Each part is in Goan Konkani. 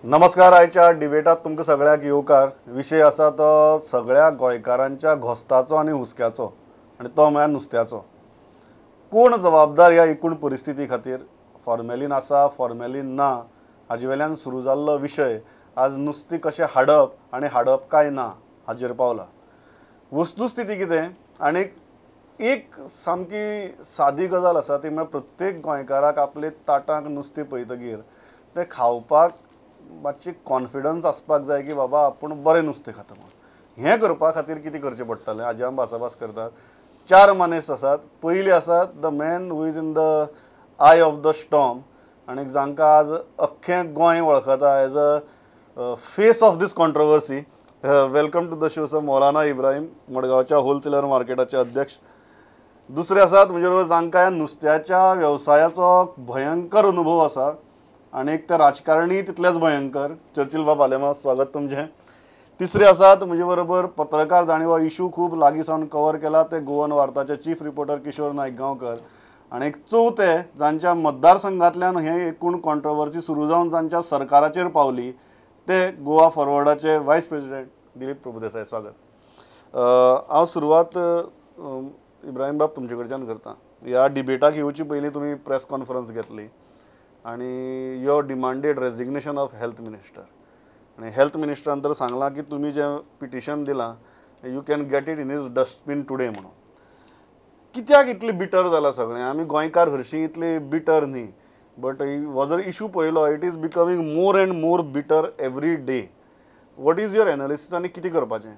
नमस्कार. आयच्या डिबेटात तुमकां सगळ्यांक येवकार. विशय आसा तो सगळ्या गोंयकारांच्या घोस्ताचो आनी हुस्क्याचो, आनी तो म्हळ्यार नुस्त्याचो. कोण जबाबदार ह्या एकूण परिस्थिती खातीर? फॉर्मेलीन आसा, फॉर्मेलीन ना, हाजे वेल्यान सुरू जाल्लो विशय आज नुस्तें कशें हाडप आनी हाडप काय ना हाजेर पावला. वस्तुस्थिती कितें आनी एक सामकी सादी गजाल आसा ती म्हळ्यार प्रत्येक गोंयकाराक आपले ताटांक नुस्तें पळयतकीर तें खावपाक मातशी कॉन्फिडन्स आसपाक जाय की बाबा आपूण बरें नुस्तें खाता म्हणून. हें करपा खातीर कितें करचें पडटलें हाजेर आमी भासाभास करतात. चार मानेस्त आसात. पयली आसात the man who is in the eye of the storm आनी जांकां आज अख्खें गोंय वळखता as a face of this controversy. Welcome to the show sir, Maulana Ibrahim, मडगांवच्या होलसेलर मार्केटाचे अध्यक्ष. दुसरे आसात म्हणजे बरोबर जांकां ह्या नुस्त्याच्या वेवसायाचो भयंकर अनुभव आसा आनी एक ते राजकारणी तितलेच भयंकर, चर्चिल बाब आलेमा, स्वागत तुमचें. तिसरे आसात म्हजे बरोबर पत्रकार जांणी हो इशू खूब लागीं सावन कवर केला, ते गोवन वार्ताचे चीफ रिपोर्टर किशोर नायक गांवकर. आनी एक चवथे जांच्या मतदारसंघांतल्यान हें एकूण कॉन्ट्रोवर्सी सुरू जावन जांच्या सरकाराचेर पावली ते गोवा फॉरवर्डाचे वायस प्रेसिडेंट दिलीप प्रभुदेसाय, स्वागत. हांव सुरवात इब्राहिम बाब तुमचे कडच्यान करता. ह्या डिबेटाक येवचे पयलीं तुमी प्रेस कॉन्फरन्स घेतली आनी you demanded resignation of health minister. आनी हेल्थ मिनिस्टरान तर सांगलां की तुमी जें पिटिशन दिलां you can get it in his dustbin today म्हणून. कित्याक इतलें बिटर जालां सगळें? आमी गोंयकार हरशीं इतले बिटर न्ही, बट हो जर इशू पळयलो it is becoming more and more bitter every day. What is your analysis आनी कितें करपाचें?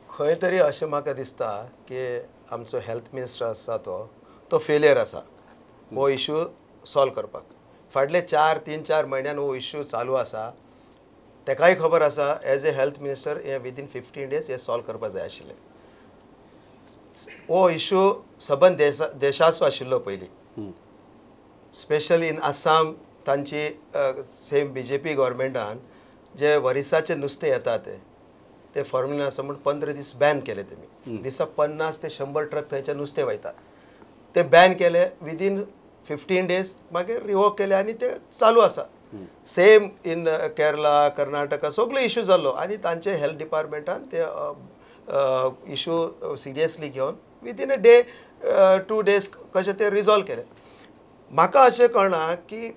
खंय तरी अशें म्हाका दिसता की आमचो हेल्थ मिनिस्टर आसा तो फेलियर आसा हो इशू सॉल्व करपाक. फाटले 3-4 म्हयन्यान हो इशू चालू आसा. तेकाय खबर आसा एज ए हेल्थ मिनिस्टर हें विदीन 15 डेज हें सॉल्व करपाक जाय आशिल्लें. हो इशू सबंद देशाचो आशिल्लो पयलीं, स्पेशली इन आसाम. तांची सेम बीजेपी गव्हर्मेंटान जे वरिसाचें नुस्तें येता ते फॉर्मेलीन आसा म्हूण 15 दीस बॅन केले तेमी. दिसा 50 ते 100 ट्रक थंयच्यान नुस्तें वयता, ते बॅन केले विदीन 15 डेज, मागीर रिवोक केले आनी ते चालू आसा. सेम इन केरला, कर्नाटका सगलो इशू जाल्लो आनी तांचे हेल्थ डिपार्टमेंटान ते इशू सिरियसली घेवन विदीन अ डे 2 डेज कशें ते रिजॉल्व केले. म्हाका अशें कळना की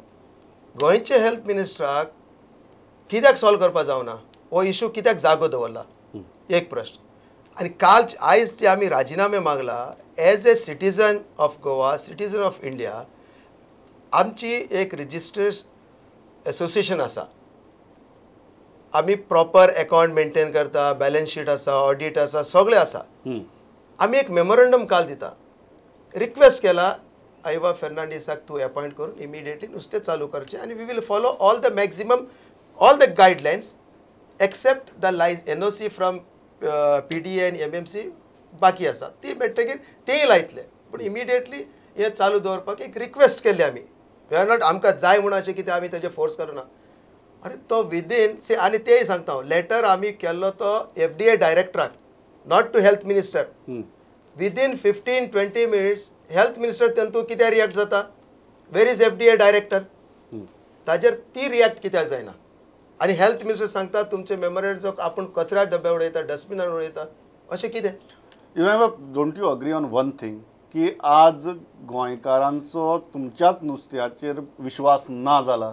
गोंयचे हेल्थ मिनिस्टराक कित्याक सॉल्व करपाक जावना हो इशू, कित्याक जागो दवरला एक प्रश्न. आनी काल आयज जे आमी राजिनामे मागला as a citizen of Goa, citizen of India, आमची एक रजिस्टर्ड एसोसिएशन आसा. आमी प्रॉपर अकावंट मेंटेन करता, बॅलन्स शीट आसा, ऑडिट आसा, सगळें आसा. आमी एक मेमोरंडम काल दिता, रिक्वेस्ट केला आयवा फेर्नांडीसाक तूं एपॉयंट करून इमिडिएटली नुस्तें चालू करचें आनी we will follow all the maximum all the guidelines except the NOC from PDA आनी MMC बाकी आसा ती मेळटकीर तेय लायतले, पूण इमिडिएटली हें चालू दवरपाक एक रिक्वेस्ट केल्ली आमी. We are not आमकां जाय म्हूण अशें कितें आमी तेजेर फोर्स करना. आरे तो विदीन से, आनी तेय सांगता हांव, लेटर आमी केल्लो तो FDA डायरेक्टराक, not to health minister. Within 15-20 minutes health minister तेंतू कित्याक रिएक्ट जाता? Where is FDA director? ताजेर ती रिएक्ट कित्याक जायना? आनी हेल्थ मिनिस्टर सांगता तुमचे मेमोरंडम आपूण कचऱ्या डब्या उडयता, डस्टबिनान उडयता, अशें कितें? इब्राहिम बाब, don't you agree on one thing की आज गोंयकारांचो तुमच्याच नुस्त्याचेर विश्वास ना जाला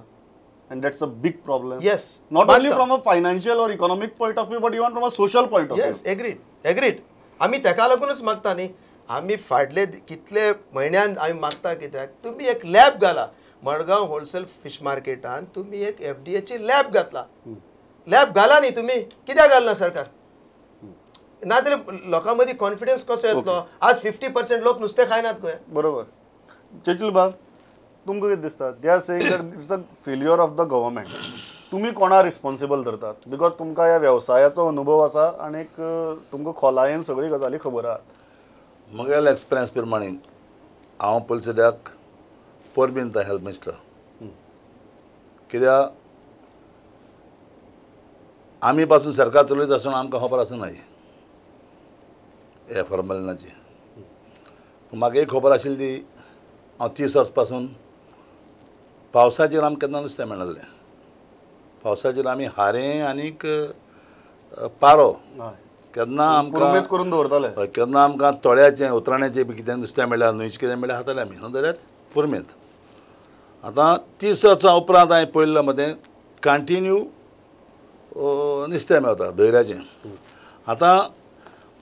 and that's a big problem? Yes, not only from a financial or economic point of view but even from a social point of view. Yes, agreed agreed. आमी तेका लागूनच मागता न्ही, आमी फाटले कितले म्हयन्यान आमी मागता कित्याक तुमी एक लॅब घाला मडगांव होलसेल फिश मार्केटान, तुमी एक FDA lab घातला, लॅब घाला न्ही तुमी, कित्याक घालना सरकार? नाजाल्यार लोकां मदीं कॉन्फिडन्स कसो येतलो? आज 50% लोक नुस्तें खायनात गोंय. बरोबर. चेचिल बाब, तुमकां कितें दिसता? They are saying that it's a failure of the government. तुमी कोणा रिस्पॉन्सिबल धरतात? Because तुमकां ह्या वेवसायाचो अनुभव आसा आनी तुमकां खोलायेन सगळी गजाली खबर आहात. म्हगेल्या एक्सपिरियन्स प्रमाणे हांव पयलीं सद्याक परबीं दिता हेल्थ मिनिस्टर, कित्याक आमी पासून सरकार चलयत आसून आमकां खबर आसना हे फॉर्मेलिनाची. पूण म्हाका एक खबर आशिल्ली ती हांव 30 वर्सां पासून पावसाचेर आमकां केन्ना नुस्तें मेळनासलें. पावसाचेर आमी हारें आनीक पारो केन्ना आमकां करून दवरताले. केन्ना आमकां तोड्याचें उतराण्याचें बी कितें नुस्तें मेळ्ळ्यार न्हंयचें कितें मेळ्ळ्यार खाताले आमी, ना जाल्यार पुरमेंत. आतां 30 वर्सां उपरांत हांवें पळयल्लें मदें कंटिन्यू नुस्तें मेळता दर्याचें. आतां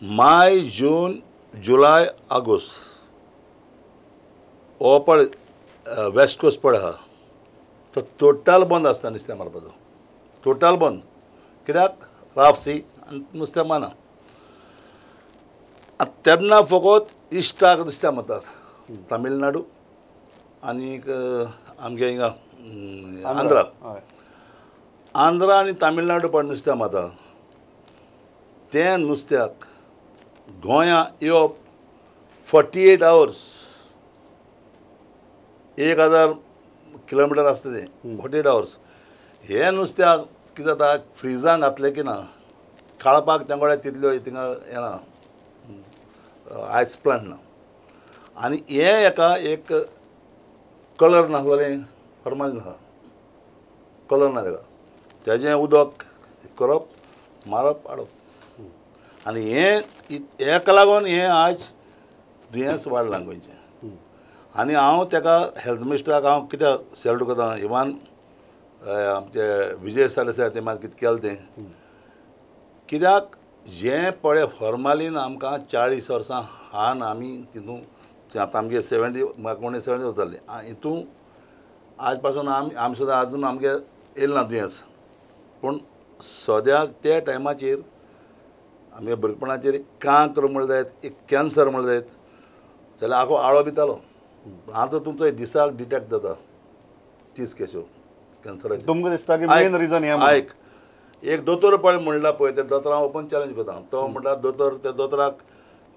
माय, जून, जुलय, ऑगस्ट हो पळय वेस्ट कोस्ट पळय आहा तो टोटल बंद आसता नुस्तें मारपाचो, टोटल बंद. कित्याक राफ सी आनी नुस्तें मारना. आतां तेन्ना फकत इश्टाक नुस्तें मारतात, तामिळनाडू आनीक आमगे हिंगा आंध्रा, आंध्रा आनी तामिळनाडू पण नुस्तें मारता. तें नुस्त्याक गोंया येवप 48 आवर्स 1000 किलोमिटर आसता तें 48 आवर्स. हें नुस्त्याक कितें जाता फ्रिजान घातलें की ना काळपाक तेंगोड्या तितल्यो थिंगा येना, आयस प्लांट ना. आनी हें एका एक कलर नासलें, फॉर्मालीन आसा, कलर ना तेका, तेजें उदक करप, मारप, हाडप. आनी हें हेका लागून हें आज दुयेंस वाडलां गोंयचें. आनी हांव तेका हेल्थ मिनिस्टराक हांव कित्याक सॅल्यूट करता, इवन आमचे विजय सरदेसाय ते मात कितें केलें तें, कित्याक जें पळय फॉर्मालीन आमकां 40 वर्सां हान आमी तितून आतां आमगे 70 म्हाका कोणी 70 जाल्ली हितून आज पासून आमी आमी सुद्दां आजून आमगे येयलें ना दुयेंस. पूण सद्याक त्या टायमाचेर आमगे भुरगेपणाचेर कांक्र म्हणल्यार जायत, एक कॅन्सर म्हणल्यार जायत जाल्यार आखो आळो दितालो. आतां तुमचो दिसाक डिटेक्ट जाता 30 केश्यो कॅन्सराच्यो. तुमकां दिसता की मेन रिजन हें? आयक, एक दोतोर पळय म्हणला पळय त्या दोतोराक ओपन चॅलेंज करता. तो म्हणटा दोतोर, त्या दोतोराक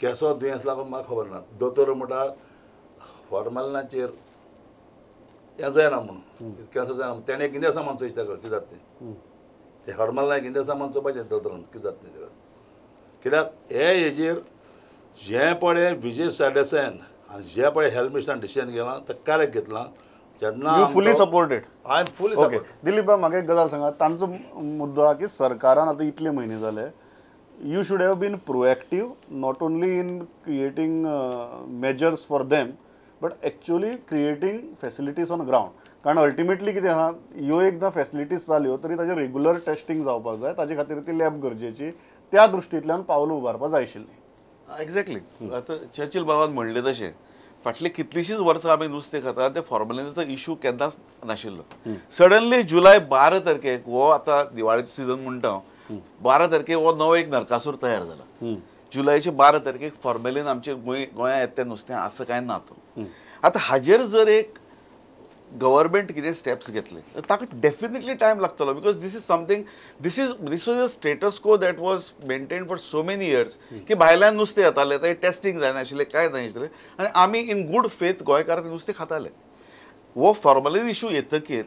केसो दुयेंस लागून म्हाका खबर ना. दोतोर म्हणटा फॉर्मालिनाचेर हें जायना म्हणून, कॅन्सर जायना म्हणून. तेणें एक इंजेक्शन मानचो ताका कितें जाता तें, तें फॉर्मालिनाक इंजेक्शन मानचोपाचें दोतोरान कितें जाता तें ताका. कित्याक हे हेजेर जें पळय विजय सरदेसायान आनी जें पळय हेल्थ मिनिस्टरान डिसिजन घेतलां तें करेक्ट घेतलां. जेन्ना fully supported, I am fully supported. Dilip बाब, म्हाका एक गजाल सांगा, तांचो मुद्दो आहा की सरकारान आतां इतले म्हयने जाले, you should have been proactive not only in creating measures for them but actually creating facilities on ground. कारण अल्टिमेटली कितें आहा, ह्यो एकदां फॅसिलिटीज जाल्यो तरी ताजें रेगुलर टेस्टिंग जावपाक जाय, ताजे खातीर ती लॅब गरजेची, त्या दृश्टींतल्यान पावलां उबारपाक जाय आशिल्लीं. एक्झॅक्टली. आतां चर्चिल बाबान म्हणलें तशें फाटलीं कितलींशींच वर्सां आमी नुस्तें खाता, ते फॉर्मलिनाचो इशू केन्नाच नाशिल्लो. सडनली जुलय 12 तारखेक हो आतां दिवाळेचो सिजन म्हणटा हांव, 12 तारखेक हो नवो एक नरकासूर तयार जाला. जुलयचे 12 तारखेक फॉर्मेलीन आमचे गोंया येता तें नुस्तें आसा काय ना तो. आतां हाजेर जर एक गव्हर्मेंट कितें स्टेप्स घेतले ताका डेफिनेटली टायम लागतलो, because this is something, this is this was a status quo that was maintain for so many years की भायल्यान नुस्तें येतालें, तें टेस्टिंग जायनाशिल्लें, कांय जायनाशिल्लें आनी आमी इन गूड फेथ गोंयकार तें नुस्तें खाताले. हो फॉर्मलीन इशू येतकीर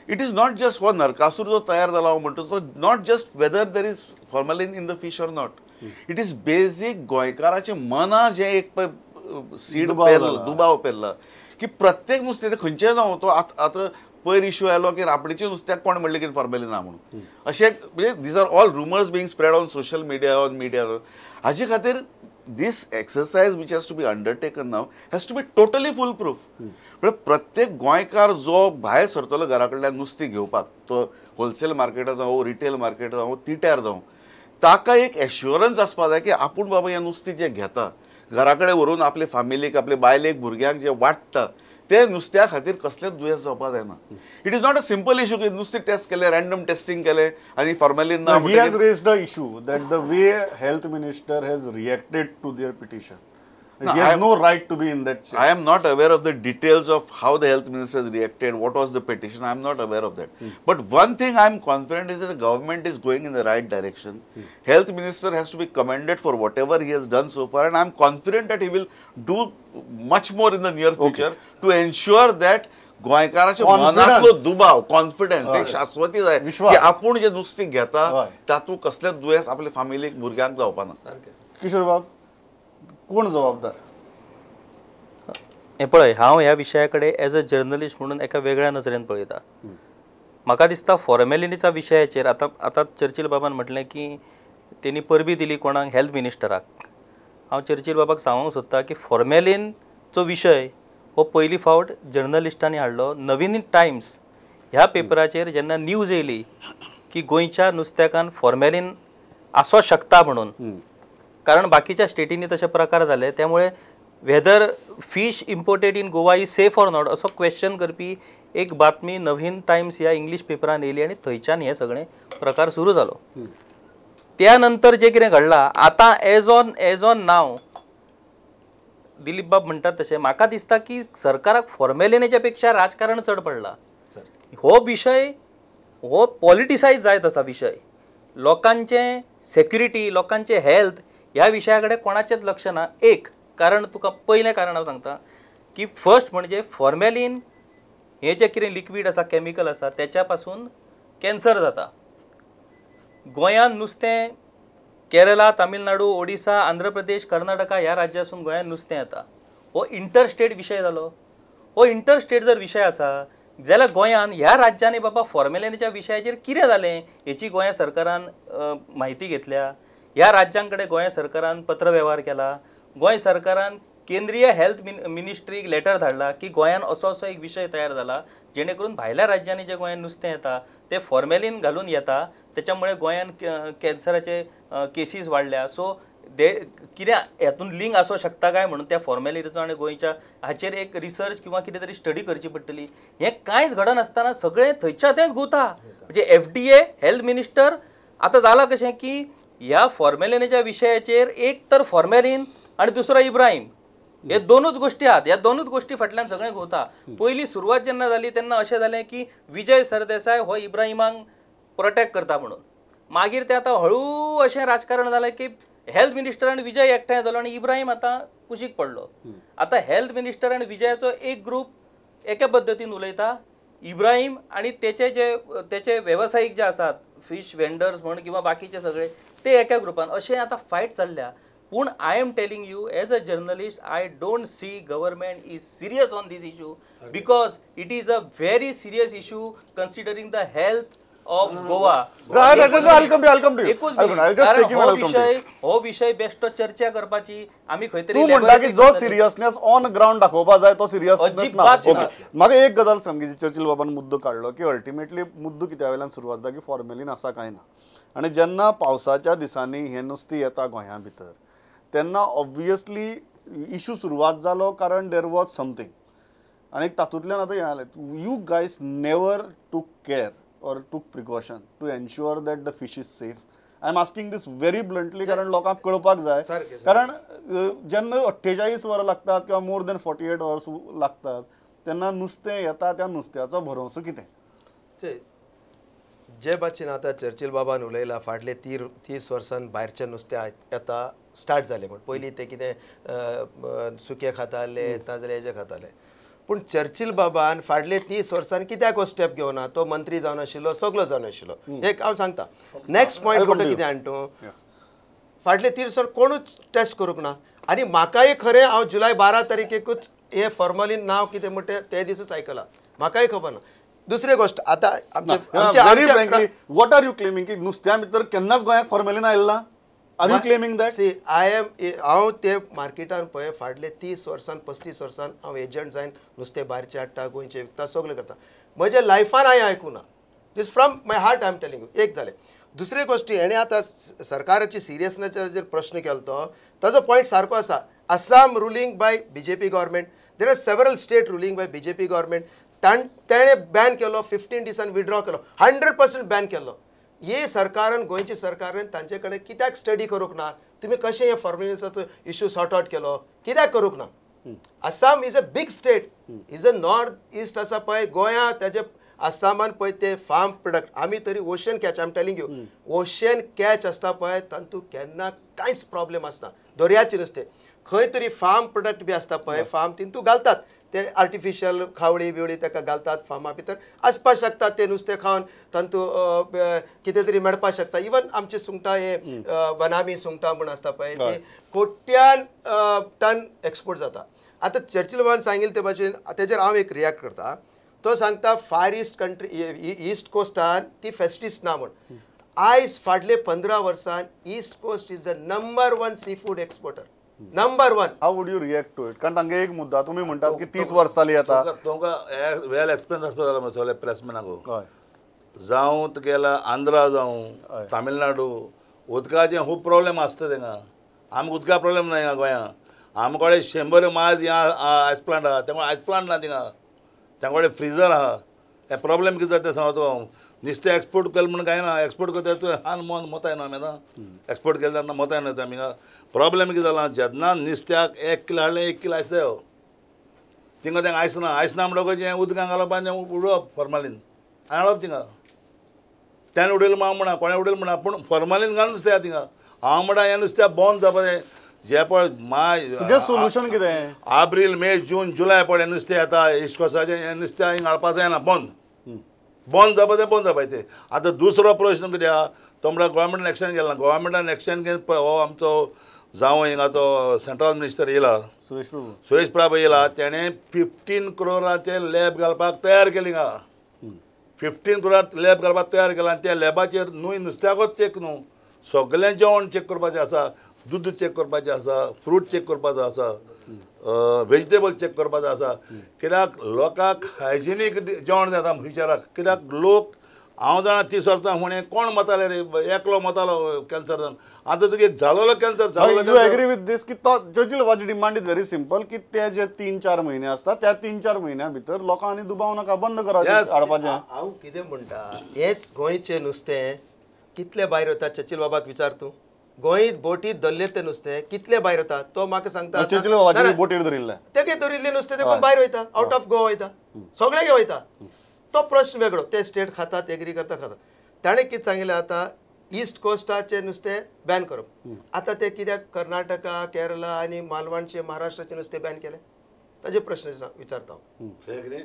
it is not just हो नरकासूर जो तयार जाला म्हणटा तो not just whether there is formalin in the fish or not, it is basic गोंयकाराचें मना जें एक सीड पेरला, दुबाव पेरला की प्रत्येक नुस्तें तें खंयचें जावं तो आतां पयर इशू आयलो की रापणीचें नुस्त्याक कोण म्हणलें की फॉर्मेलीन ना म्हणून, अशें म्हणजे these are all rumours being spread on social media, on media. हाजे खातीर this exercise which has to be undertaken now has to be totally fool proof. म्हळ्यार प्रत्येक गोंयकार जो भायर सरतलो घरा कडल्यान नुस्तें घेवपाक, तो होलसेल मार्केटां जावं, रिटेल मार्केटां जावं, तिट्यार जावं, ताका एक एश्योरन्स आसपा जाय की आपूण बाबा हें नुस्तें जें घेता घरा कडेन व्हरून आपले फामिलीक, आपले बायलेक, भुरग्यांक जें वाडटा ते नुस्त्या खातीर कसलेंच दुयेंस जावपाक जायना. It is not a simple issue की नुस्तें टेस्ट केलें, रॅन्डम टेस्टिंग केलें आनी फॉर्मेलीन ना. He has raised the issue that the way health minister has reacted to their petition. He has no right to be in that chair. I am not aware of the details of how the health minister has reacted, what was the petition, I am not aware of that. But one thing I am confident is that the government is going in the right direction. Health minister has to be commended for whatever he has done so far, and I am confident that he will do much more in the near future to ensure that गोंयकाराच्या मनांतलो दुबाव, कॉन्फिडन्स, एक शाश्वती जाय की आपूण जें नुस्तें घेता तातूंत कसलेंच दुयेंस आपल्या फामिलीक, भुरग्यांक जावपा ना. किशोर बाब, कोण जबाबदार? हें पळय, हांव ह्या विशया कडेन एज अ जर्नलिस्ट म्हणून एका वेगळ्या नजरेन पळयता. म्हाका दिसता फॉर्मेलिनीच्या विशयाचेर आतां आतां चर्चिल बाबान म्हटलें की तेणी परबी दिली कोणाक, हेल्थ मिनिस्टराक. हांव चर्चिल बाबाक सांगूंक सोदता की फॉर्मेलिनचो विशय हो पयली फावट जर्नलिस्टांनी हाडलो. नवीन टायम्स ह्या पेपराचेर जेन्ना न्यूज येयली की गोंयच्या नुस्त्याकान फॉर्मेलिन आसूं शकता म्हणून, कारण बाकीच्या स्टेटींनी तशे प्रकार जाले, त्यामुळे whether fish imported in Goa is safe or not असो क्वेश्चन करपी एक बातमी नवीन टायम्स ह्या इंग्लीश पेपरान येयली आनी थंयच्यान हे सगळे प्रकार सुरू जालो. त्या नंतर जे कितें घडलां आतां एज ऑन नाव दिलीप बाब म्हणटात तशें म्हाका दिसता की सरकाराक फॉर्मेलिनाच्या पेक्षा राजकारण चड पडलां. हो विशय हो पॉलिटिसायज जायत आसा विशय, लोकांचें सेक्युरिटी, लोकांचें हेल्थ ह्या विशया कडेन कोणाचेंच लक्ष ना. एक कारण तुका पयलें कारण हांव सांगता की फर्स्ट म्हणजे फॉर्मेलिन हें जें कितें लिक्वीड आसा, केमिकल आसा, तेच्या पासून कॅन्सर जाता. गोंयांत नुस्तें केरला, तामिळनाडू, ओडिसा, आंध्र प्रदेश, कर्नाटका ह्या राज्यासून गोंयांत नुस्तें येता. हो इंटरस्टेट विशय जालो. हो इंटरस्टेट जर विशय आसा जाल्यार गोंयांत ह्या राज्यांनी बाबा फॉर्मेलिनाच्या विशयाचेर कितें जालें हेची गोंया सरकारान म्हायती घेतल्या, ह्या राज्यां कडेन गोंय सरकारान पत्रवेव्हार केला, गोंय सरकारान केंद्रीय हेल्थ मिनिस्ट्रीक लेटर धाडला की गोंयान असो असो एक विशय तयार जाला जेणे करून भायल्या राज्यांनी जे गोंयांत नुस्तें येता ते फॉर्मेलिन घालून येता, त्याच्यामुळे गोंयान कॅन्सराचे केसीस वाडल्या. सो दे कितें हातून लिंक आसूं शकता काय म्हणून त्या फॉर्मेलिटीचो आनी गोंयच्या हाचेर एक रिसर्च किंवा कितें तरी स्टडी करची पडटली. हें कांयच घडनासतना सगळें थंयच्या थंयच घुंवता. म्हणजे FDA, health minister आतां जालां कशें की ह्या फॉर्मेलिनाच्या विशयाचेर एक तर फॉर्मेलिन आनी दुसरो इब्राहीम, हे दोनूच गोश्टी आहात. ह्या दोनूच गोश्टी फाटल्यान सगळें घुंवता. पयली सुरवात जेन्ना जाली तेन्ना अशें जालें की विजय सरदेसाय हो इब्राहिमाक प्रोटेक्ट करता म्हणून, मागीर तें आतां हळू अशें राजकारण जालें की हेल्थ मिनिस्टर आनी विजय एकठांय जालो आनी इब्राहीम आतां कुशीक पडलो. आतां हेल्थ मिनिस्टर आनी विजयाचो एक ग्रूप एके पद्दतीन उलयता, इब्राहीम आनी तेचे जे तेचे वेवसायीक जे आसात फिश वेंडर्स म्हण किंवा बाकीचे सगळे ते एका ग्रुपान, अशें आतां फायट चल्ल्या. पूण I am telling you as a journalist, I don't see government is serious on this issue because it is a very serious issue considering the health of Goa. हो विशय बेश्टो चर्चा करपाची आमी खंय तरी, तूं म्हणटा की जो सिरियसनेस ऑन ग्रावंड दाखोवपा जाय तो सिरियसनेस ना. ओके, म्हाका एक गजाल सामकी चर्चिल बाबान मुद्दो काडलो की अल्टिमेटली मुद्दो कित्या वयल्यान सुरवात जाता की फॉर्मेलिन आसा काय ना, आनी जेन्ना पावसाच्या दिसांनी हें नुस्तें येता गोंया भितर तेन्ना ऑब्वियसली इशू सुरवात जालो कारण there was something, आनी तातूंतल्यान आतां हें जालें. You guys never took care or took precaution to ensure that the fish is safe. I am asking this very bluntly कारण लोकांक कळपाक जाय, कारण जेन्ना 48 वरां लागतात किंवा मोर दॅन 48 वर्स लागतात तेन्ना नुस्तें येता, त्या नुस्त्याचो भरोसो कितें? जे भाशेन आतां चर्चिल बाबान उलयला फाटले 30 वर्सान भायरचें नुस्तें येता स्टार्ट जालें म्हण, पयलीं ते कितें सुकें खाताले नाजाल्यार हेजें खाताले, पूण चर्चिल बाबान फाटले 30 वर्सान कित्याक हो स्टेप घेवना? तो मंत्री जावन आशिल्लो, सगलो जावन आशिल्लो. एक हांव सांगता नेक्स्ट पॉयंट म्हणटा कितें हाणटू, फाटले 30 वर्स कोणूच टेस्ट करूंक ना. आनी म्हाकाय खरें हांव जुलय 12 तारखेकूच हे फॉर्मलिन नांव कितें म्हणटा ते दिसूच आयकलां, म्हाकाय खबर ना. दुसरी गोष्ट आता what are you claiming की नुस्त्या भितर केन्नाच गोंयाक फॉर्मेलिन आयला? Are you claiming that? See I am, हांव ते मार्केटान पळय फाटले 30 वर्सान 35 वर्सान हांव एजंट जायन नुस्तें भायरचें हाडटा, गोंयचें विकता, सगळें करता. म्हज्या लायफान हांवें आयकूं ना. This from my heart I am telling you. एक जालें. दुसरी गोश्टी हेणें आतां सरकाराची सिरियसनेसाचेर प्रश्न केलो तो ताजो पॉयंट सारको आसा. Assam ruling by BJP government, there are several state ruling by BJP government. ताणें बॅन केलो, 15 दिसान विड्रॉ केलो, 100% बॅन केलो. हे सरकारान, गोंयच्या सरकारान तांचे कडेन कित्याक स्टडी करूंक ना? तुमी कशें हे फॉर्मेलिनाचो इशू सॉर्ट आवट केलो, कित्याक करूंक ना? Assam is a big state, is a north east आसा पळय गोंया, ताजे आसामान पळय ते फार्म प्रोडक्ट, आमी तरी ocean catch, I am telling you, ocean catch आसता पळय तातूंत केन्ना कांयच प्रॉब्लेम आसना. दर्याचें नुस्तें खंय तरी फार्म प्रोडक्ट बी आसता पळय, फार्म तितूंत घालतात ते आर्टिफिशियल खावळी बिवळी ताका घालतात फार्मा भितर, आसपाक शकता ते नुस्तें खावन तांतू कितें तरी मेळपाक शकता. इवन आमचे सुंगटां हे वनामी सुंगटां म्हूण आसता पळय ती कोट्यान टन एक्सपोर्ट जाता. आतां चर्चिल बाबान सांगिल्लें ते भाशेन तेजेर हांव एक रिएक्ट करता. तो सांगता फार ईस्ट कंट्री ईस्ट कोस्टान ती फेसिलिटीज ना म्हण. आयज फाटले 15 वर्सान east coast is the number 1 sea food exporter, number 1. How would you react to it? कारण तांगे एक मुद्दा तुमी म्हणटात की 30 वर्सां जाली आतां. तुमकां वेल एक्सपिरियन्स आसपा जाय सगळे प्रेसमॅनाक. जावं तुगेला आंध्रा जावं तामिळनाडू उदकाचें खूब प्रॉब्लेम आसता तेंगा. आमकां उदका प्रॉब्लेम ना हिंगा गोंयांत. आमचे कडेन 100 मायज हिंगा आयस प्लांट आहा, तेंका आयस प्लांट ना थिंगा, तेंचे कडेन फ्रिजर आहा. हें प्रॉब्लेम कितें जाता तें सांगता हांव. नुस्तें एक्सपोर्ट केलें म्हूण कांय ना, एक्सपोर्ट करता तूं हान मोन मोताय न्हू आमी आतां एक्सपोर्ट केलें तेन्ना मोताय न्हू आमी. प्रॉब्लेम कितें जाला, जेन्ना नुस्त्याक 1 किलो हाडलें 1 किलो आयस जायो, थिंगा तेंका आयस ना, आयस ना म्हणटकच हें उदकां घालप आनी उडोवप फॉर्मालीन आनी हाडप थिंगा. तेणें उडयलें हांव म्हणा, कोणें उडयलें म्हणा, पूण फॉर्मालीन घालून नुस्तें थिंगा. हांव म्हणटा हें नुस्त्या बंद जावपाचें. जे पळय माय सोल्युशन कितें, एप्रील मे जून जुलय पळय नुस्तें येता इस्ट कोस्टाचें, हें नुस्तें हिंगा हाडपा जायना, बंद बंद जावपाचें, बंद जावपाचें तें. आतां दुसरो प्रश्न कितें आहा, तो म्हळ्यार गोवोरमेंटान एक्शन केलें ना. गोवोरमेंटान एक्शन घेवन हो आमचो जावं हिंगाचो सेंट्रल मिनिस्टर येयला सुरेश प्रभू येयला, तेणें 15 क्रोराचें लॅब घालपाक तयार केली हिंगा. 15 क्रोरार लॅब घालपाक तयार केला आनी त्या लॅबाचेर न्हू नुस्त्याकूच चॅक न्हू, सगळें जेवण चॅक करपाचें आसा, दूद चॅक करपाचें आसा, फ्रूट चॅक करपाचो आसा, वेजिटेबल चॅक करपाचो आसा. कित्याक लोकांक हायजिनीक जेवण जाता फ्युचराक. कित्याक लोक हांव जाणा 30 वर्सां फुडें कोण मताले रे, एकलो मतालो कॅन्सर जावन, आतां तुगे जालोलो कॅन्सर जालो. You agree with this की तो चर्चिल बाबाची डिमांड is very simple की ते जे 3-4 म्हयने आसता त्या 3-4 म्हयन्या भितर लोकांनी दुबाव नाका, बंद कराचें हाडपाचें. हांव कितें म्हणटा, हेच गोंयचें नुस्तें कितले भायर वता चर्चिल बाबाक विचार तूं. गोंय बोटीर धरलें तें नुस्तें कितले भायर वता तो म्हाका सांगता. बोटीर धरिल्लें तेगे धरिल्लें नुस्तें देखून भायर वयता, आवट ऑफ गोवा वयता, सगळ्याक वयता. तो प्रश्न वेगळो, ते स्टेट खातात एग्री करता खाता. ताणें कितें सांगिल्लें आतां ईस्ट कोस्टाचें नुस्तें बॅन करप. आतां तें कित्याक कर्नाटका, केरला आनी मालवणचें महाराष्ट्राचें नुस्तें बॅन केलें, ताजे प्रश्न विचारता हांव.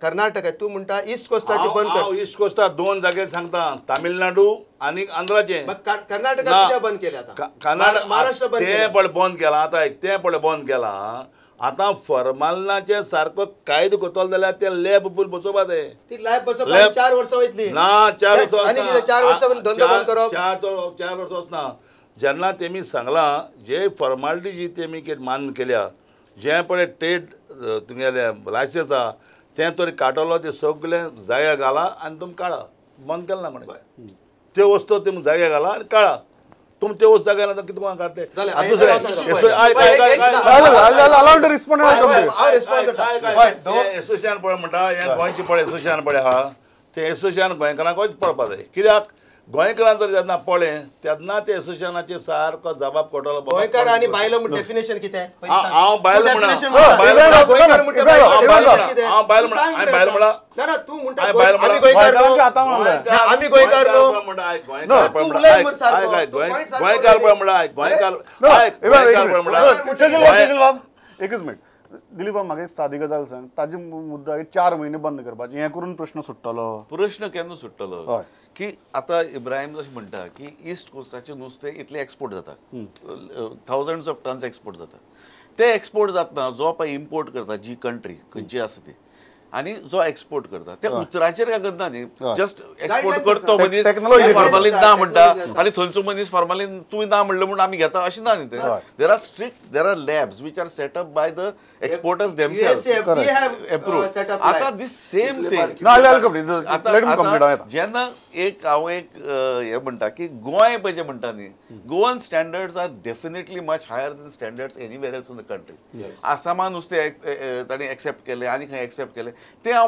कर्नाटका तूं म्हणटा ईस्ट कोस्टाचें बंद कर. ईस्ट कोस्टा 2 जाग्यार सांगता, तामिळनाडू आनी आंध्राचें. कर्नाटका कित्याक बंद केलें आतां? महाराष्ट्र बंद तें पळय बंद केलां आतां, एक तें पळय बंद केलां आतां. फॉर्मालिनाचें सारको कायदो करतलो जाल्यार तें लॅब बसोवपा जाय. ती लॅब बसोवपाक 4 वर्सां वयतली ना, 4 वर्सां 4 वर्सां धंदो बंद करप, 4 वर्सां वचना. जेन्ना तेमी सांगलां जे फॉर्मालिटी जी तेमी मान्य केल्या, जें पळय ट्रेड तुमगेलें लायसन्स आहा तें तरी काडटलो, तें सगळें जाग्यार घाला आनी तुमी काडा, बंद केलें ना कोणें. त्यो वस्तू तुमी जाग्यार घाला आनी काडा, तुमी त्यो वस्तू जाग्यार घाला कितें कोण काडटे. एसोसिएशन पळय म्हणटा, हें गोंयचें पळय एसोसिएशन पळय आहा, तें एसोसिएशन गोंयकारांकूच पळोवपा जाय. कित्याक गोंयकारान जर जेन्ना पळय तेन्ना ते एसोसिएशनाचेर सारको जबाब कळटलो. गोंयकार आनी बायलो म्हूण डेफिनेशन कितें? हांव बायल म्हणा, हांव बायल म्हणा, ना तूं म्हणटा आमी गोंयकार न्हू, आमी गोंयकार न्हू, गोंयकार पळय म्हणा, गोंयकार गोंयकार पळय म्हणा. एकच मिनट दिलीप बाब, म्हाका एक सादी गजाल सांग, ताजे मुद्दो 4 म्हयने बंद करपाचे हें करून प्रश्न सुट्टलो? प्रश्न केन्ना सुट्टलो की आतां इब्राहिम जशें म्हणटा की ईस्ट कोस्टाचें नुस्तें इतलें एक्सपोर्ट जाता, थावजंड्स ऑफ टन्स एक्सपोर्ट जाता. ते एक्सपोर्ट जातना जो पळय इम्पोर्ट करता जी कंट्री खंयची आसा ती, आनी जो एक्सपोर्ट करता ते उतराचेर काय करना न्ही, जस्ट एक्सपोर्ट करतो मनीस फॉर्मालीन ना म्हणटा आनी थंयचो मनीस फॉर्मालीन तुवें ना म्हणलें म्हूण आमी घेता अशें ना न्ही तें. There are strict, there are labs which are set up by the exporters themselves approve. आतां दीस सेम थिंग जेन्ना एक हांव एक हें म्हणटा की गोंय पळय जें म्हणटा न्ही, Goan standards are definitely much higher than standards anywhere else in the country. आसामान नुस्तें ताणें एक्सेप्ट केलें आनी खंय एक्सेप्ट केलें तें हांव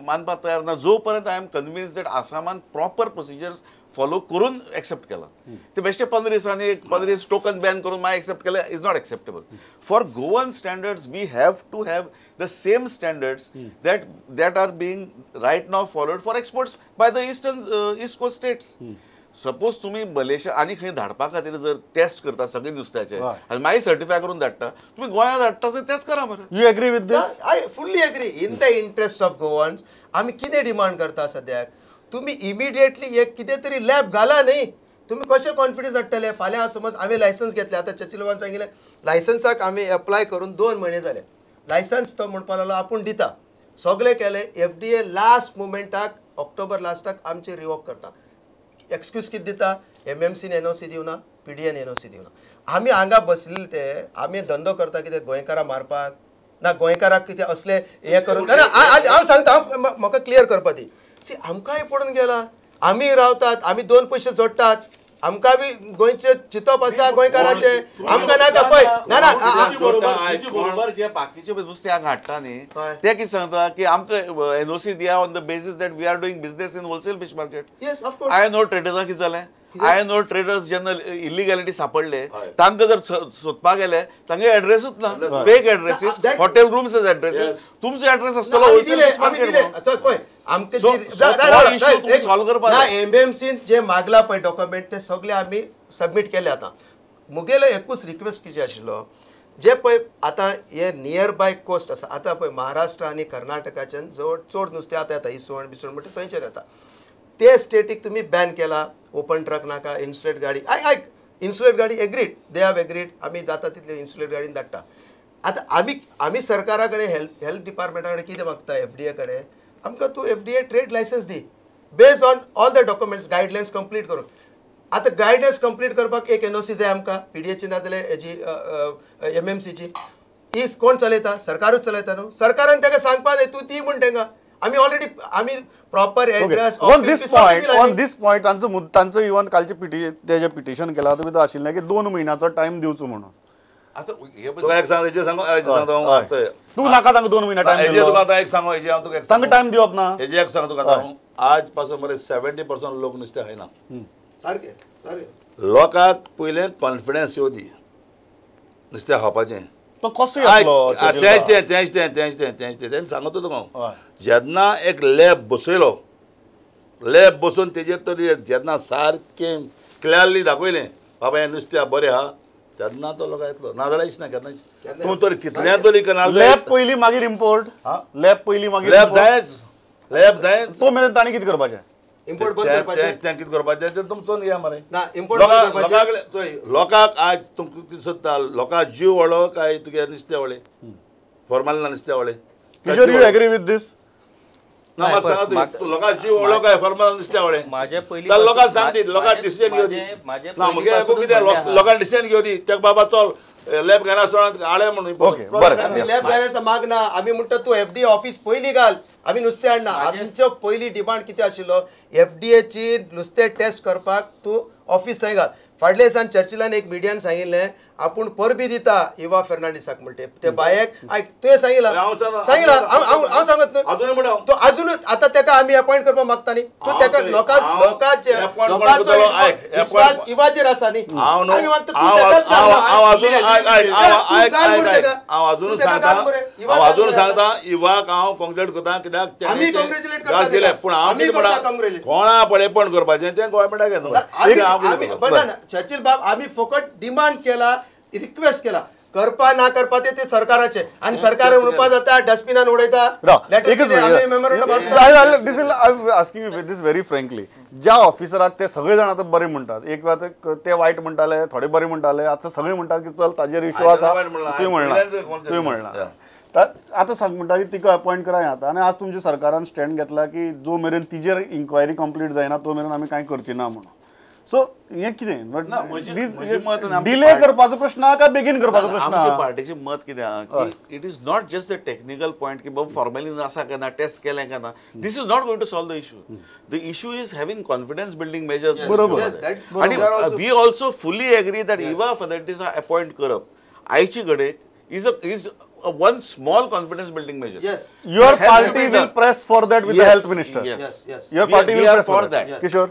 मानपाक तयार ना, जो पर्यंत I am convince that आसामान प्रॉपर प्रोसिजर्स फॉलो करून एक्सेप्ट केलां. ते बेश्टे 15 दिसांनी एक 15 दीस टोकन बॅन करून मागीर एक्सेप्ट केलें is not acceptable. For Goan standards we have to have the same standards that that are being right now followed for exports by the eastern east coast states. Suppose तुमी मलेशिया आनी खंय धाडपा खातीर जर टेस्ट करता सगळे नुस्त्याचे आनी मागीर सर्टिफाय करून धाडटा, तुमी गोंयांत धाडटा थंय तेच करा मरे. You agree with this? I fully agree. In the interest of Goans आमी कितें डिमांड करता सद्याक, तुमी इमिडिएटली एक कितें तरी लॅब घाला न्ही. तुमी कशें कॉन्फिडन्स हाडटले? फाल्यां समज हांवें लायसन्स घेतलें, आतां चर्चिल बाबान सांगिल्लें लायसन्साक हांवें एप्लाय करून 2 म्हयने जाले, लायसन्स तो म्हणपाक लागलो आपूण दिता. सगळे केले. एफ डी ए लास्ट मुमेंटाक ऑक्टोबर लास्टाक आमचे रिवोक करता. एक्सक्यूज कितें दिता, एम एम सीन एन ओ सी दिवना, P D N N O C दिवना. आमी हांगा बसलेले ते आमी धंदो करता कितें गोंयकारां मारपाक ना, गोंयकाराक कितें असले हें करून ना. हांव सांगता, हांव म्हाका क्लियर करपा दी. सी आमकांय पडून गेला, आमी रावतात, आमी दोन पयशे जोडटात, आमकां बी गोंयचे चिंतप आसा गोंयकाराचे, आमकां नाका पळय ना ना. बरोबर जे बाकीचे नुस्तें हांगा हाडटा न्ही ते कितें सांगता की आमकां एनओसी दिया on the basis that we are doing business in wholesale fish market. Yes of course. Iron ore ट्रेडर्सां कितें जालें, आयर्न ओर ट्रेडर्स जेन्ना इलिगॅलिटी सापडले तांकां जर सोदपाक गेले तांगे एड्रेसूच ना, fake addresses, hotel rooms addresses, तुमचो एड्रेस आसतलो. पळय आमकां एमएमसीन जे मागला पळय डॉक्युमेंट ते सगळे आमी सबमीट केले. आतां मुगेलो एकूच रिक्वेस्ट कितें आशिल्लो, जे पळय आतां हे नियर बाय कोस्ट आसा, आतां पळय महाराष्ट्र आनी कर्नाटकाच्यान जवळ चड नुस्तें आतां येता, इसवण बिसवण म्हणटा थंयचेर येता. ते स्टेटीक तुमी बॅन केला, ओपन ट्रक नाका, इन्सुलेट गाडी. आयक, इन्सुलेट गाडी एग्रीड, they have agreed, आमी जाता तितले इन्सुलेट गाडीन धाडटा. आतां आमी आमी सरकारा कडेन हेल्थ डिपार्टमेंटा कडेन कितें मागता, एफ डी ए कडेन आमकां तूं F D A trade licence the based on all the documents, guidelines complete करून. आतां गायडलायन्स कंप्लीट करपाक एक एन ओ सी जाय आमकां, पी डी एची ना जाल्यार हेजी एम एम सीची. ही कोण चलयता, सरकारूच चलयता न्हू. सरकारान ताका सांगपा जाय तूं दी म्हूण तांकां. आमी ऑलरेडी आमी proper address on this point, on this point तांचो तांचो इवन कालचे तेजें पिटिशन केलां तातूंत भितर आशिल्लें की 2 म्हयन्याचो टायम दिवचो म्हणून. आतां तुका एक सांग, हेजेर सांगू, तूं नाका तांकां 2 म्हयने टायम तुका आतां एक सांगू, हेजेर हांव तुका तांकां टायम दिवप ना. हेजेर एक सांग तुका आतां हांव, आज पासून मरे 70% लोक नुस्तें खायना. सारकें सारकें. लोकांक पयलें कॉन्फिडन्स येवं दी नुस्तें खावपाचें. तो कसो येतलो तेंच तें तेंच तें तेंच तें तेंच तें तें सांगता तुका हांव. जेन्ना एक लॅब बसयलो, लॅब बसोवन तेजेर तर जेन्ना सारकें क्लियरली दाखयलें बाबा हें नुस्तें बरें आहा, तेन्ना तो लोकां येतलो, नाजाल्यार ना केन्नाच. तूं तर कितल्या तरी लॅब पयलीं मागीर इम्पोर्ट, लॅब पयलीं मागीर लॅब जायच, लॅब जायच. तो मेरेन ताणें कितें करपाचें, इम्पोर्ट बंद करपाचें, तें कितें करपाचें तें तुमचो या मरे. ना इम्पोर्ट बंद करपाचें. लोकांक आज तुमकां कितें सोदता, लोकांक जीव व्हडलो काय तुगे नुस्तें व्हडलें, फॉर्मालिना नुस्तें व्हडलें. Kishore, you agree with this? ना म्हाका सांगा तूं, लोकांक जीव व्हडलो काय फॉर्मालिना नुस्तें व्हडलें? म्हाजे पयलीं लोकांक सांग ती, लोकांक डिसिजन घेवं दी. ना मुगे कितें लोकांक डिसिजन घेवं दी, तेका बाबा चल लॅब घेना सोड हाडे म्हणून. ओके बरें, लॅब घेना मागना आमी म्हणटा तूं एफ डी ऑफीस पयलीं घाल, आमी नुस्तें हाडना. आमचो पयलीं डिमांड कितें आशिल्लो, एफ डी एची नुस्तें टेस्ट करपाक तूं ऑफीस थंय घाल. फाटल्या दिसान चर्चिलान एक मिडियान सांगिल्लें आपूण परबी दिता इवा फेर्नांडीसाक म्हणटे ते बायक. आयक, तुवें सांगिलां सांगिलां, हांव सांगत न्हू, तो आजुनूच आतां तेका आमी अपॉयंट करपाक मागता न्ही. तूं तेका लोकांचे लोकांचो विस्वास इवाचेर आसा न्ही, आमी मागता तूं तेकाच घाल. हांव अजून सांगता, हांव अजून सांगता इवाक हांव कॉंग्रेट करता, कित्याक आमी कॉंग्रेच्युलेट करता, पूण हांव कोणा पळयपण करपाचें तें गव्हर्मेंटाक घेतलो. चर्चिल बाब, आमी फकत डिमांड केला, रिक्वेस्ट केला, करपा ना करपा ते सरकाराचे, आनी सरकार म्हणपा जाता डस्टबिनान उडयता. This very frankly, ज्या ऑफिसराक ते सगळे जाण आतां बरे म्हणटात, एक वेळार ते वायट म्हणटाले, थोडे बरे म्हणटाले, आतां सगळे म्हणटात की चल ताजेर इशू आसा, तुवें म्हणलां, तुवें म्हणलां. आतां सांग म्हणटा की तिका अपॉयंट करा आतां. आनी आज तुमच्या सरकारान स्टँड घेतला की जो मेरेन तिजेर इन्क्वायरी कंप्लीट जायना तो मेरेन आमी कांय करची ना म्हणून. सो हें कितें डिले करपाचो प्रश्न आहा काय बेगीन करपाचो प्रश्न? आमच्या पार्टीचें मत कितें आहा की it is not just a technical point की बाबा फॉर्मेलिन आसा काय ना, टेस्ट केलें काय ना, this is not going to solve the issue. The issue is having confidence building measures. बरोबर. आनी we also fully agree that Eva Fernandes appoint करप आयचे कडेन is one small confidence building measure. Yes. Your party will press for that with the health minister. Yes, yes. Your party will press for that. Kishore.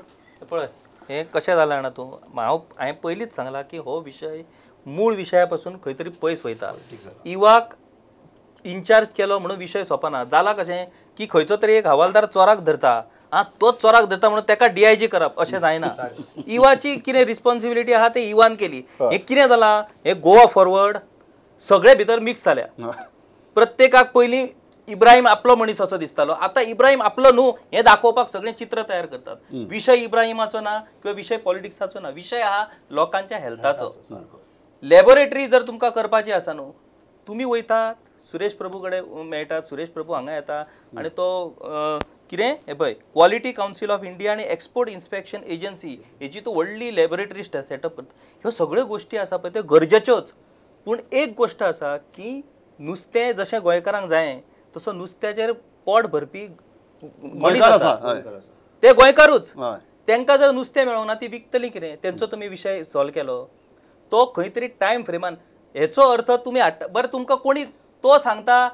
पळय हें कशें जालां जाणा तूं, हांव हांवें पयलींच सांगलां की हो विशय मूळ विशया पासून खंय तरी पयस वयता. इवाक इन्चार्ज केलो म्हणून विशय सोंपना. जालां कशें की खंयचो तरी एक हवालदार चोराक धरता, आं तोच चोराक धरता म्हणून ताका डीआयजी करप अशें जायना. इवाची कितें रिस्पॉन्सिबिलिटी आहा ते इवान केली. हें कितें जालां, हें गोवा फॉरवर्ड सगळे भितर मिक्स जाल्या. प्रत्येकाक पयलीं इब्राहिम आपलो मनीस असो दिसतालो, आतां इब्राहिम आपलो न्हू हें दाखोवपाक सगळें चित्र तयार करतात. विशय इब्राहिमाचो ना किंवा विशय पॉलिटिक्साचो ना, विशय हा लोकांच्या हेल्थाचो. लॅबोरेटरी जर तुमकां करपाची आसा न्हू, तुमी वयतात सुरेश प्रभू कडेन मेळटात, सुरेश प्रभू हांगा येता आनी तो कितें हें पळय क्वॉलिटी कावन्सील ऑफ इंडिया आनी एक्सपोर्ट इन्स्पेक्शन एजन्सी हेजी तो व्हडली लॅबोरेटरी सेटअप करता. ह्यो सगळ्यो गोश्टी आसा पळय त्यो गरजेच्योच, पूण एक गोश्ट आसा की नुस्तें जशें गोंयकारांक जायें तसो नुस्त्याचेर पोट भरपी गोंयकार आसा, ते गोंयकारूच. तांकां जर नुस्तें मेळोंक ना ती विकतली कितें? तेंचो तुमी विशय सॉल्व केलो तो खंय तरी टायम फ्रेमान. हेचो अर्थ तुमी हाडटा बरें, तुमकां कोणी तो सांगता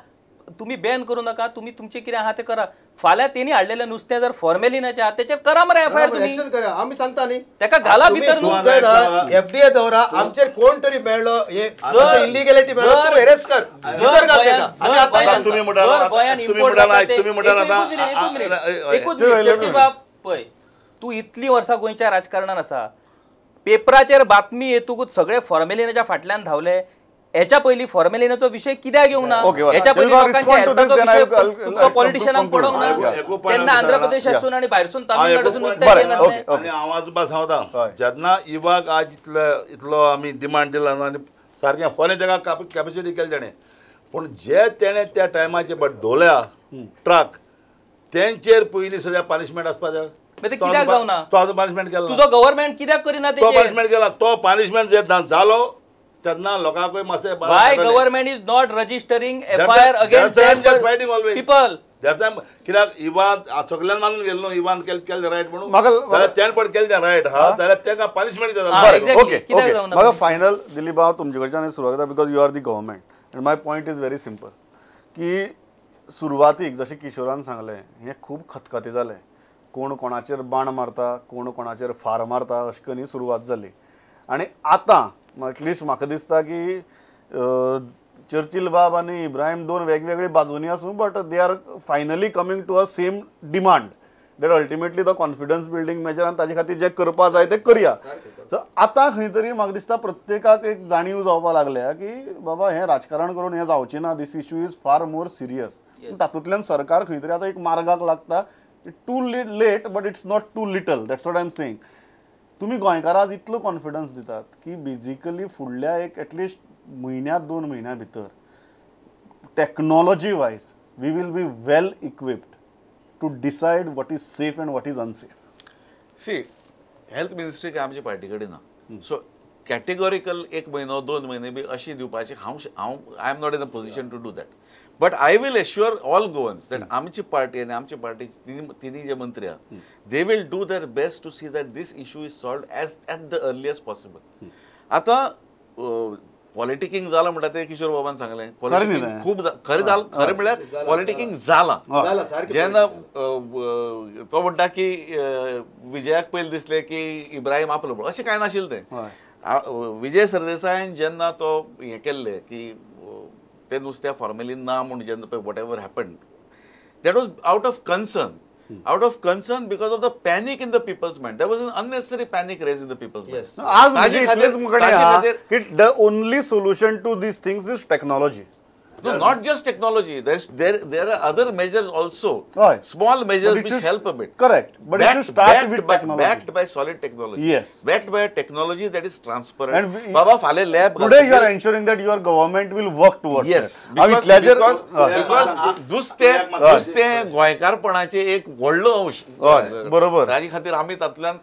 तुमी बॅन करूं नाका, तुमी तुमचें कितें आहा तें करा. फाल्यां तेणी हाडलेलें नुस्तें जर फॉर्मेलिनाचें आहा तेचेर करा मरे एफआयआर, एक्शन करा. आमी सांगता न्ही तेका घाला भितर नुस्तें, एफडीए दवरा, आमचेर कोण तरी मेळ्ळो हे इलिगॅलिटी मेळ्ळो तूं अरेस्ट कर, भितर घाल तेका. आमी आतां तुमी म्हणटा गोंयान इम्पोर्ट एकूच पळय, तूं इतलीं वर्सां गोंयच्या राजकारणान आसा, पेपराचेर बातमी येतकूच सगळे फॉर्मेलिनाच्या फाटल्यान धांवले. हेच्या पयलीं फॉर्मेलिनाचो विशय कित्याक घेवंक ना? हेच्या पयलीं लोकांच्या हेल्थाचो विशय तुमकां पॉलिटिशनांक पडोंक ना? तेन्ना आंध्र प्रदेशासून आनी भायरसून तामिळनाडूसून नुस्तें घेयनासलें. आनी हांव आजूबा सांगता, जेन्ना इवाक आज इतलो आमी डिमांड दिला न्हू आनी सारकें फॉरेन ताका कॅपेसिटी केली तेणें, पूण जे तेणें त्या टायमाचेर धोल्या ट्रक तेंचेर पयलीं सद्या पनिशमेंट आसपा जाय. कित्याक जावना? तो आजून पनिशमेंट केला, तुजो गव्हर्मेंट कित्याक करिना? तो पनिशमेंट केला, तो पनिशमेंट जेन्ना जालो तेन्ना लोकांकूय मातशें. Why government is not registering FIR against that fighting always people? That's why कित्याक इवान सगळ्यान मानून गेलो न्हू, इवान केलें रायट म्हणून, जाल्यार तेणें पण केलें तें रायट हा, जाल्यार तांकां पनिशमेंट जाता. ओके ओके, म्हाका फायनल दिलीप बाब तुमचे कडच्यान सुरवात करता, because you are the government and my point is very simple की सुरवातीक जशें किशोरान सांगलें हें खूब खतखतें जालें, कोण कोणाचेर बाण मारता, कोण कोणाचेर फार मारता, अशें करून सुरवात जाली. आनी आतां एटलिस्ट म्हाका दिसता की चर्चिल बाब आनी इब्राहिम दोन वेगवेगळे बाजूंनी आसूं, but they are finally coming to a same demand that ultimately the confidence building measure आनी ताजे खातीर जें करपा जाय तें करया. सो आतां खंय तरी म्हाका दिसता प्रत्येकाक एक जाणीव जावपा लागल्या की बाबा हें राजकारण करून हें जावचें ना, this issue is far more serious. तातूंतल्यान सरकार खंय तरी आतां एक मार्गाक लागता. Too late but it's not too little, that's what I am saying. तुमी गोंयकारांक इतलो कॉन्फिडन्स दितात की बेजिकली फुडल्या एक एटलिस्ट म्हयन्या 2 म्हयन्या भितर technology wise we will be well equipped to decide what is safe and what is unsafe. See, health ministry काय आमची पार्टी कडेन ना, सो कॅटेगॉरिकल 1 म्हयनो 2 म्हयने बी अशी दिवपाची हांव I am not in a position to do that. But I will assure all Goans that आमची पार्टी आनी आमची पार्टी तिनी जे मंत्री आहा they will do their best to see that this issue is solved as at the earliest possible. आतां पॉलिटिकींग जालां म्हणटा तें किशोर बाबान सांगलें, पॉलिटिकींग खूब खरें जालां, खरें म्हणल्यार पॉलिटिकींग जालां. जेन्ना तो म्हणटा की विजयाक पयलीं दिसलें की इब्राहिम आपलो म्हणून, अशें कांय नाशिल्लें तें. विजय सरदेसायान जेन्ना तो हें केल्लें की ते नुस्त्या फॉर्मेलीन ना म्हूण जेन्ना पळय whatever happened that was out of concern, out of concern because of the panic in the people's mind. There was an unnecessary panic raised in the people's mind. The only solution to these things is technology. No, not just technology. There are other measures also. Right. Small measures which help a bit. Correct. But if you start with technology. Backed by solid technology. Yes. Backed by a technology that is transparent. And Baba, fale lab. Today you are ensuring that your government will work towards yes. that. Because नुस्तें गोंयकारपणाचें एक व्हडलो अंश. बरोबर. ताजे खातीर आमी तातूंतल्यान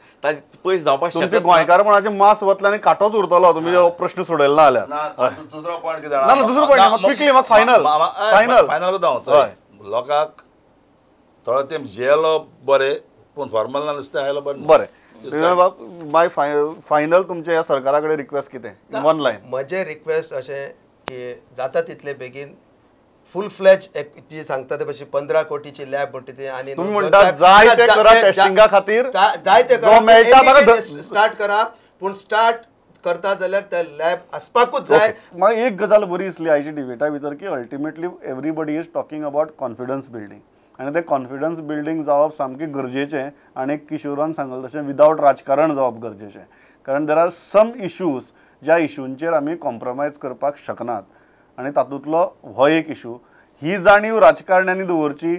पयस जावपाक शकता. तुमचे गोंयकारपणाचें मास वतलें आनी कांटोच उरतलो तुमी प्रश्न सोडयलो ना जाल्यार. दुसरो पॉयंट कितें जाणा? ना दुसरो पॉयंट क्विकली म्हाका फायनल फायनल फायनल करता. लोकांक थोडो तेंप जियेलो बरें, पूण फॉर्मल ना नुस्तें आयलो बरें. बरें माय फायनल तुमच्या ह्या सरकारा कडेन रिक्वेस्ट कितें? One line. म्हजें रिक्वेस्ट अशें की जाता तितले बेगीन फूल फ्लॅज जी सांगता ते पशी 15 कोटीची लॅब म्हणटा ती, आनी तुमी म्हणटा जाय ते करा टेस्टिंगा खातीर, जाय ते करा, स्टार्ट करा, पूण स्टार्ट करता जाल्यार त्या लॅब आसपाकूच जाय. म्हाका एक गजाल बरी दिसली आयच्या डिबेटा भितर की ultimately everybody is talking about confidence building, आनी तें कॉन्फिडन्स बिल्डींग जावप सामकें गरजेचें. आनी किशोरान सांगलें तशें विदावट राजकारण जावप गरजेचें, कारण there are some issues ज्या इशूंचेर आमी कॉम्प्रोमायज करपाक शकनात, आनी तातूंतलो हो एक इशू. ही जाणीव राजकारण्यांनी दवरची,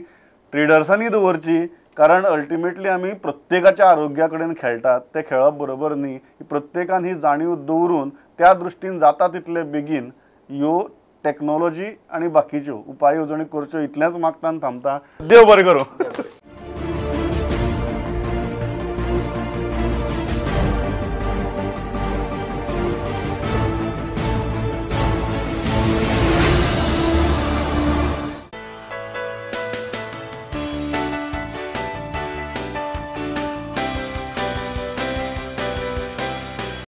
ट्रेडर्सांनी दवरची, कारण अल्टिमेटली आमी प्रत्येकाच्या आरोग्या कडेन खेळटात, तें खेळप बरोबर न्ही. प्रत्येकान ही जाणीव दवरून त्या दृश्टीन जाता तितले बेगीन ह्यो टॅक्नोलॉजी आनी बाकीच्यो उपाय येवजण्यो करच्यो इतलेंच मागता आनी थांबता. देव बरें करूं.